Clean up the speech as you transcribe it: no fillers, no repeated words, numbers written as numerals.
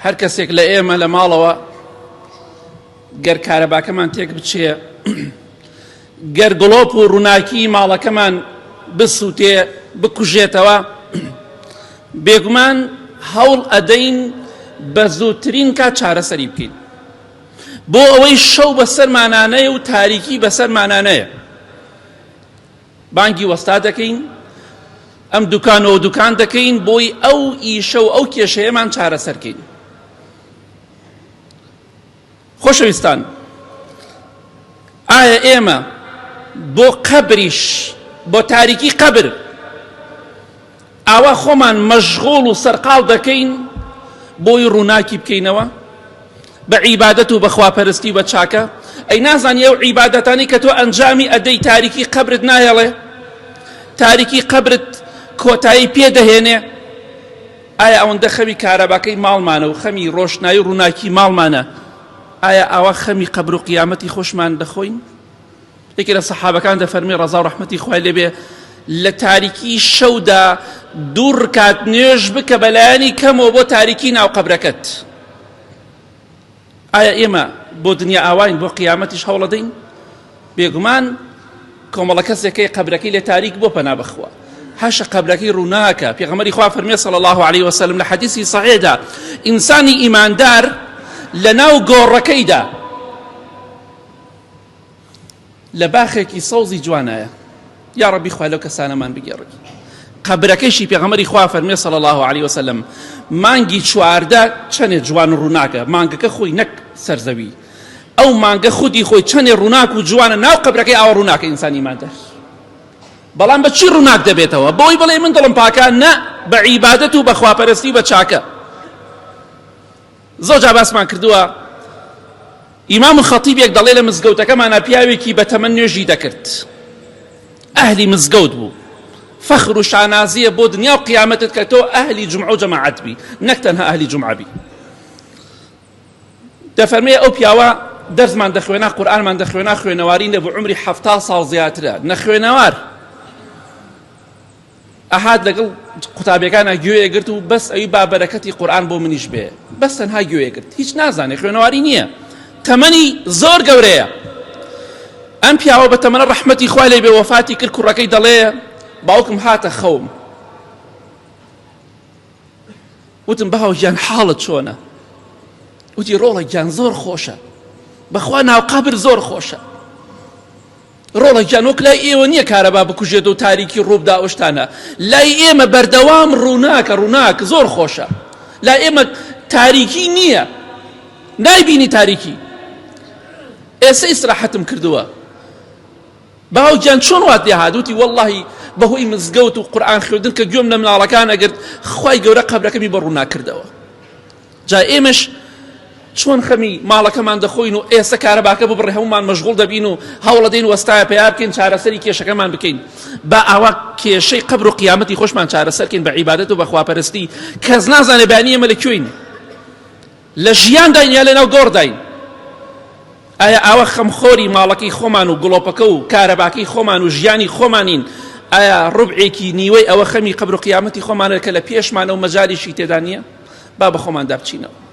هەر کەسێک لە ئێمە لە ماڵەوە گەر کارەباکەمان تێک بچێ گەر گڵۆپ و ڕووناکی ماڵەکەمان بسووتێ بکوژێتەوە بێگومان هەوڵ ئەدەین بە زووترین کات چارەسەری بکەین بۆ ئەوەی شەو بەسەرمانانەیە و تاریکی بەسەرمانانەیە بانگی وەستا دەکەین ئەم دوکان و دوکان دەکەین بۆی ئەو ئیشە و ئەو کێشەیەمان چارەسەرکەین خۆشەویستان ئایا ئێمە بۆ قەبریش بۆ تاریکی قەبر ئاوا خۆمان مەشغوڵ و سەرقاڵ دەکەین بۆی ڕووناکی بکەینەوە بە عیبادەت و بە خواپەرستی و بە چاکە؟ ئەی نازانی ئەو عیبادەتانەی کە تۆ ئەنجامی ئەدەی تاریکی قەبرت نایەڵێ؟ تاریکی قەبرت کۆتایی پێ دەهێنێ؟ ئایا ئەوەندە خەمی کارەباکەی ماڵمانە و خەمی ڕۆشنایی و ڕووناکی ماڵمانە ئایا ئاوا خەمی قەبر و قیامەتی خۆشمان دەخۆین؟ یەکێ لە سەحابەکان دەفەرمێ ڕەزا و ڕەحمەتی خوای لێ بێ لە تاریکی شەودا دوو ڕکات نوێژ بکە بەلایەنی کەمەوە بۆ تاریکی ناو قەبرەکەت. ئایا ئێمە بۆ دنیا ئاواین بۆ قیامەتیش هەوڵەدەین؟ بێگومان کۆمەڵە کەسێکەی قەبرەکەی لە تاریک بۆ پەنا بەخوا هەشە قەبرەکەی ڕووناکە پێغەمبەری خوا فەرمێ صلی الله علیه وسلم لە حەدیثی صحیحدا ئینسانی ئیماندار لە ناو گۆڕەکەیدا لە باخێکی سەوزی جوانایە یا ڕەبی خوا لەو کەسانەمان بگێڕی قەبرەکەشی پێغەمبەری خوا فەرمێ صلی الله علیه وسلم مانگی 14 چەنێ جوان و ڕووناکە مانگەکە خۆی نەک سەرزەوی ئەو مانگە خودی خۆی چەنێ ڕووناک و جوانە ناو قەبرەکەی ئاوە ڕووناکە ئینسانی ئیماندار بەڵام بە چی ڕووناک دەبێتەوە بۆی بڵێ من دڵم پاکە نە بە عیبادەت و بە خواپەرستی و بە چاکە زۆر جا باسمان کردووە ئیمام و خەتیبێک دەڵێ لە مزگەوتەکەمانا پیاوێکی بە تەمەن نوێژی دەکرد ئەهلی مزگەوت بوو فەخر و شانازیە بۆ دنیا و قیامەتت کە تۆ ئەهلی جمعە و جەماعەت بی نەک تەنها ئەهلی جمعە بی دەفەرمێ ئەو پیاوە دەرزمان دەخوێنا قورئانمان دەخوێنا خوێنەواری نەبوو عمری حەفتا ساڵ زیاترە نەخوێنەوار ئەهات لەگەڵ قوتابیەکانا گوێ گرت و بەس ئەوی با بەرەکەتی قورئان بۆ منیش بێ بەس تەنها گوێ گرت هیچ نازانێ خوێنەواری نییە تەمەنی زۆر گەورەیە ئەم پیاوە بە تەمەنە ڕەحمەتی خوای لێ بێ وەفاتی کرد کوڕەکەی دەڵێ باوکم هاتە خەوم وتم باوە گیان حاڵت چۆنە وتی ڕۆڵە گیان زۆر خۆشە بەخوا ناو قەبر زۆر خۆشە ڕۆڵە گیان وەک لای ئێوە نییە کارەبا بکوژێت و تاریکی ڕووبدا ئەو شتانە لای ئێمە بەردەوام ڕووناکە ڕووناک زۆر خۆشە لای ئێمە تاریکی نییە نایبینی تاریکی ئێستا ئیسراحەتم کردووە باوکیان چۆن وات لێ هات وتی وەڵڵاهی بەهۆی مزگەوت و قورئان خوێندن کە گوێم لە مناڵەکان ئەگرت خوای گەورە قەبرەکەمی بە ڕووناک کردەوە جا ئێمەش چۆن خەمی ماڵەکەمان دەخۆین و ئێستا کارەباکە ببڕێ هەمومان مەشغوڵ دەبین و هەوڵەدەین وەستایە پەیا بکەین چارەسەری کێشەکەمان بکەین با ئاوا کێشەی قەبر و قیامەتی خۆشمان چارەسەرکەین بە عیبادەت و بە خواپەرستی کەس نازانێ بەیانی ئێمە لە کوێین لە ژیانداین یا لەناو گۆڕداین؟ ئایا ئاوا خەمخۆری ماڵەکەی خۆمان و گڵۆپەکە و کارەباکەی خۆمان و ژیانی خۆمانین؟ ئایا ڕوبعێکی نیوەی ئەوە خەمی قەبر و قیامەتی خۆمانە کە لە پێشمانە و مەجالیشی تێدا نییە؟ با بە خۆماندا بچینەوە.